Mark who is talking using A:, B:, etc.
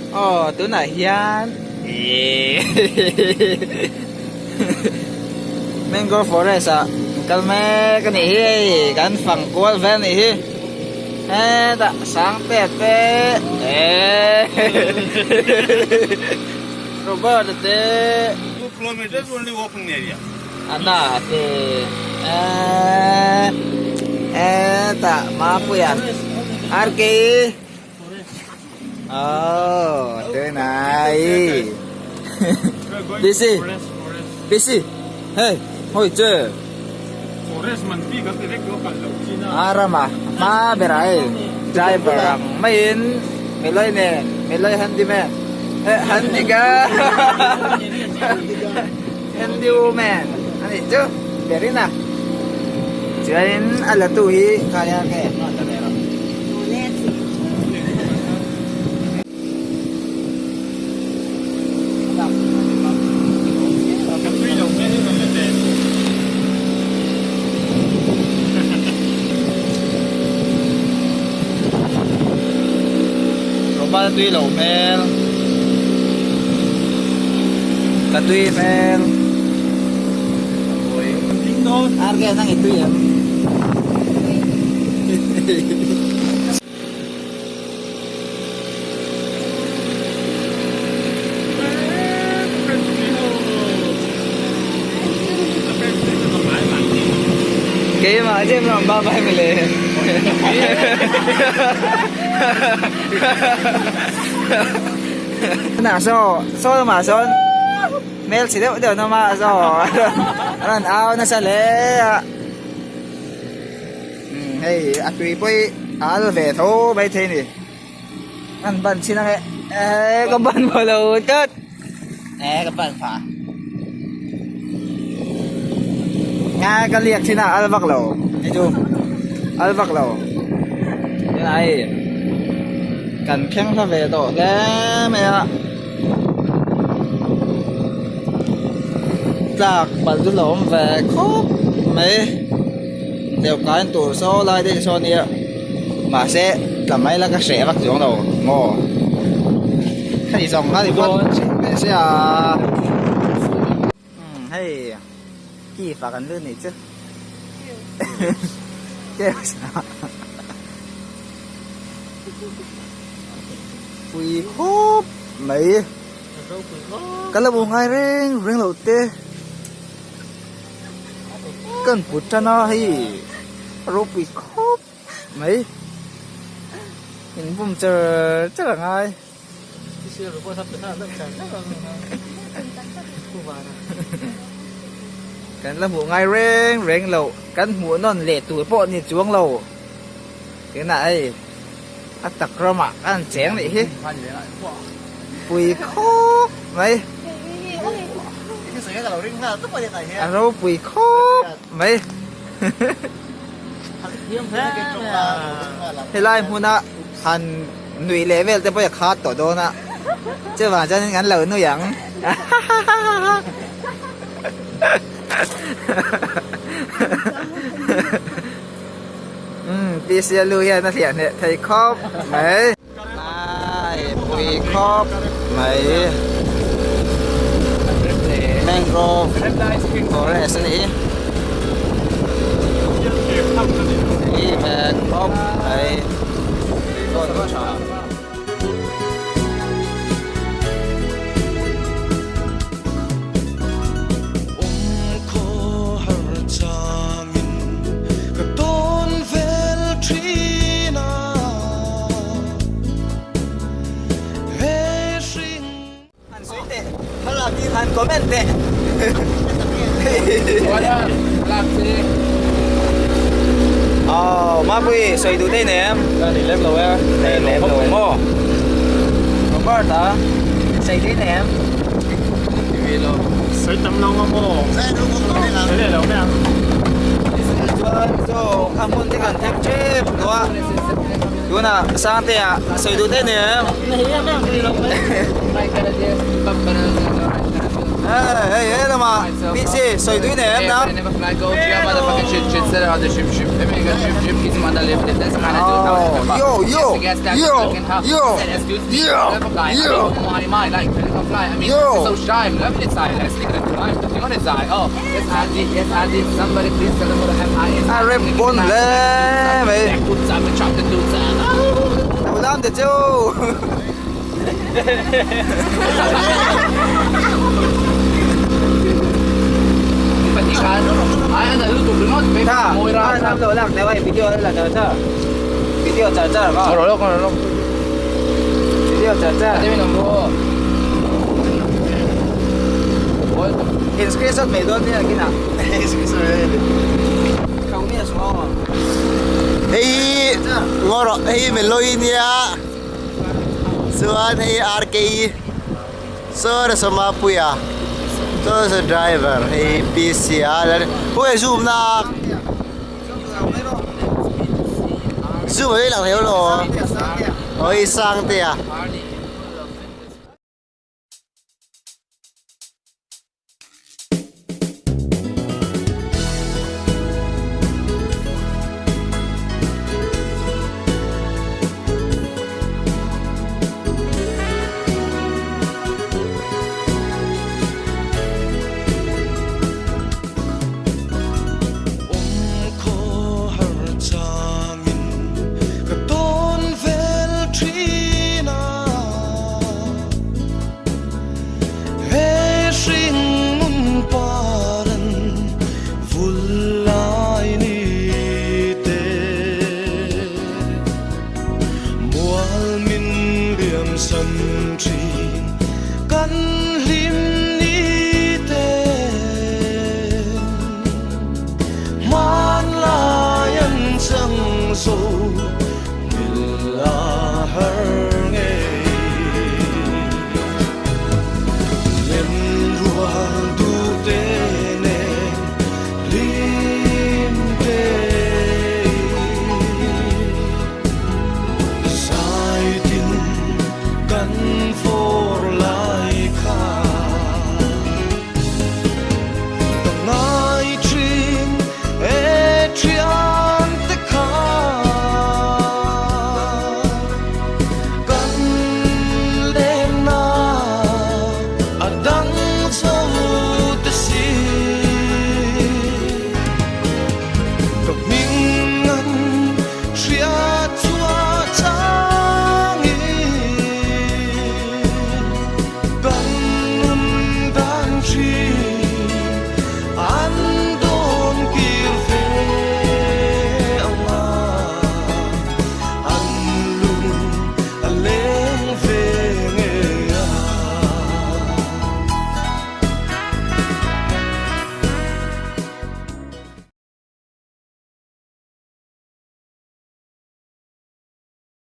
A: Aw tunah hian Mango forest ah kal mek a nih hi hei kan fang kual vel a nih hi hetah Sangtea te eh Robert a te Anna te eh hetah Mapuia RK. Oh, thế này. PC. PC. Hey, hoi che.
B: Forest man pi kan ti vek lo kal lo chin a.
A: Arama, ma berai. Driver ang main. Meloi ne, meloi handyman. Eh, handyga. Handywoman. Ani chu, berina. Chuan a la tu hi khaia nge. Robert tui lo hmel ka tui hmel Arke nang i tui em. Keimah chem ram ba bai mele. Na so so lamah sawn hmel chhe deuh deuh an awm a saw an rawn au nasa hle a. Umm hei a tui pawh hi a al ve tho maithei a ni an ban chhin ang e eh ka ban pha lo tlat eh ka ban pha nga ka liak chhin a al vak lo hei chu al vak lo tunah hei kan thleng hla ve tawh hle mai a tlak palh chu la awm ve khawp mai. Deuh kai tur saw lai te saw nia mahse tla mai la ka hreh vak chuang lo maw hei zawng a ni phawt teh se a umm hei cave ah kan lut nih chu cave pui khawp mai ka la hmu ngai reng reng loh te. Kan put tan a hei ropui khawp mai in bum char char a ngai kan la hmuh ngai reng reng loh kan hmuh nawn leh tur pawh ni chuang lo tunah hei a tak ramah kan cheng nih hi pui khawp mai. A ropui khawp mai helai hmuna han nuih leh vel te pawh hi a khat tawh dawn a chuvang chuanin kan lo nui ang umm pclu hian a hliah hneh thei khawp mai. Ai pui khawp mai mangrove forest a ni hi ve khawp mai Han sawi teh, han comment teh. Aw Mapui sawi duh te i nei em?
B: Ka nei lem lo e.
A: Nei lem lo maw? Robert a sawi duh i nei em?
B: Sawi tam lo nga maw? Sawi leh lo mai ang.
A: Chuan chaw a hmun te kan thleng tep tawh a tunah Sangtea sawi duh te nia hei hei he Sawma PC sawi tui nei em na? Yo yo yo yo yo yo yo. A rem bon hle mai. Lo lam te chu. In screenshot mai dawn nia kinah.
C: Hei hi ngaw rawh hei hi Meloi nia. Chuan hei RKE saw sawma puia saw saw driver hei PC a khawnge zoom na zoom a lang thei lo aw hei Sangtea.